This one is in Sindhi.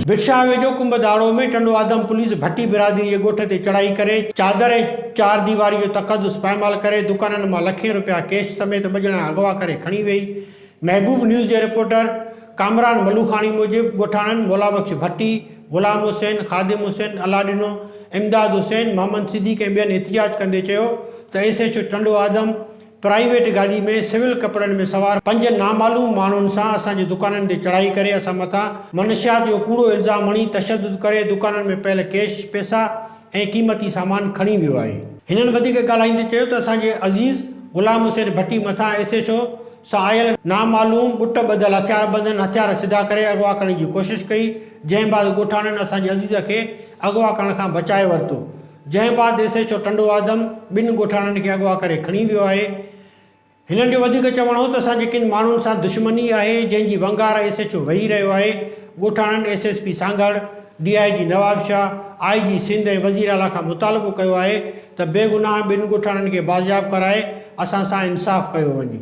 ڀٽشاهه ويجهو ڪنب داڙو ۾ ٽنڊو آدم پوليس ڀٽي برادري جي ڳوٺ تي چڙهائي ڪري چادر ۽ چارديواري جو تقدس پائمال ڪري دڪانن مان لکين رپيا ڪيش سميت ٻه ڄڻا اغوا ڪري کڻي وئي. محبوب نيوز جي رپورٽر ڪامران ملوخاڻي موجب ڳوٺاڻن مولابخش ڀٽي، غلام حسين، خادم حسين، الله ڏنو، امداد حسين، محمد صديق ۽ ٻين احتجاج ڪندي چيو ته S H O Tando Adam private گاڏي ۾ سول ڪپڙن ۾ سوار پنج نامعلوم ماڻهن سان اسان جي دڪانن تي چڙهائي ڪري اسان مٿان منشيات جو ڪوڙو الزام هڻي تشدد ڪري دڪانن ۾ پيل ڪيش پئسا ۽ قيمتي سامان کڻي ويو آهي. هنن وڌيڪ ڳالهائيندي چيو ته اسان جي عزيز غلام حسين ڀٽي مٿان ايس ايڇ او سان آيل نامعلوم ٻٽ ٻڌل هٿياربندن هٿيار سڌا ڪري اغوا ڪرڻ جي ڪوشش ڪئي جنهن بعد ڳوٺاڻن اسان جي عزيز کي اغوا ڪرڻ کان بچائي ورتو جنهن بعد S H O Tando Adam ٻن ڳوٺاڻن کي اغوا ڪري کڻي ويو آهي. هنن جو وڌيڪ چوڻ هو ته اسان جي ڪن ماڻهن سان دشمني آهي جنهن جي ونگار ايس ايڇ او ويهي رهيو آهي، ڳوٺاڻن S S P Sanghar, D I G Nawabshah, I G Sindh ۽ وزير اعليٰ کان مطالبو ڪيو آهي ته بيگناهه ٻن ڳوٺاڻن کي بازياب ڪرائي اسان سان انصاف ڪيو وڃي.